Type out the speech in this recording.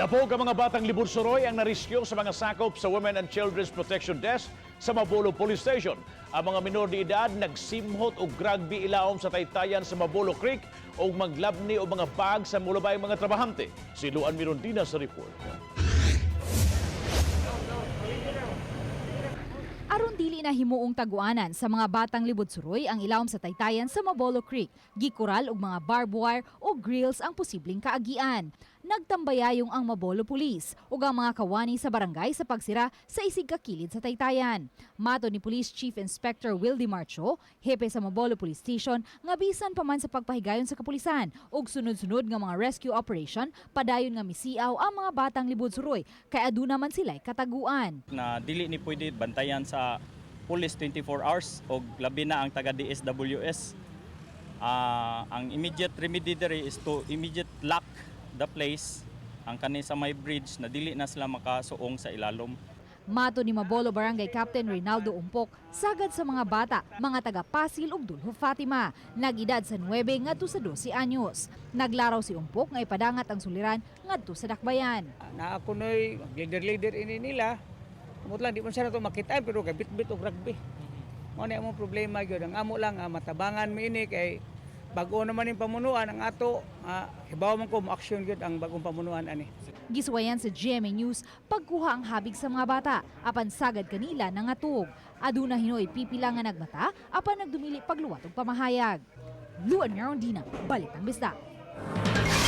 Dapog ang mga batang libur suroy ang nariskyo sa mga sakop sa Women and Children's Protection Desk sa Mabolo Police Station. Ang mga minor de edad nagsimhot og rugby ilawom sa taytayan sa Mabolo Creek ug maglabni og mga bag sa mulabay mga trabahante. Si Luan Mirondina sa report. Aron dili na himuong taguanan sa mga batang libod suroy ang ilawom sa taytayan sa Mabolo Creek, gikural og mga barbed wire o grills ang posibleng kaagian. Nagtambayayong ang Mabolo Police ug ang mga kawani sa barangay sa pagsira sa isig kakilid sa taytayan. Matod ni Police Chief Inspector Wildy Marcho, hepe sa Mabolo Police Station, nga bisan pa man sa pagpahigayon sa kapulisan ug sunod-sunod nga mga rescue operation, padayon nga misiaw ang mga batang libod suroy kay aduna man sila'y kataguan. Na dili ni pwede bantayan sa police 24 hours og labi na ang taga DSWS. Ang immediate remedy diri is to immediate lock the place ang kani sa may bridge na dili na sila makasuong sa ilalom. Matod ni Mabolo Barangay Captain Reynaldo Umpok, sagad sa mga bata, mga taga Pasil ug Duljo Fatima, nag-edad sa 9 ngadto sa 12 anyos. Naglaraw si Umpok nga ipadangat ang suliran ngadto sa dakbayan. Na ako no'y leader-leader ini nila. Kumot lang, di man siya na ito makita, pero kay bit-bit og rugby. Mao na among problema gyud. Ang amo lang, matabangan mi ini kay bago naman yung pamunuan ang ato, hibaw man ko mo action gyud ang bagong pamunuan ani. Gisuwayan sa GMA News pagkuha ang habig sa mga bata, apan sagad kanila nangatog. Aduna hinoy pipila nga nagmata, apan nagdumili pagluwat og pamahayag. Luan Mirondina, Balitang Bisdak.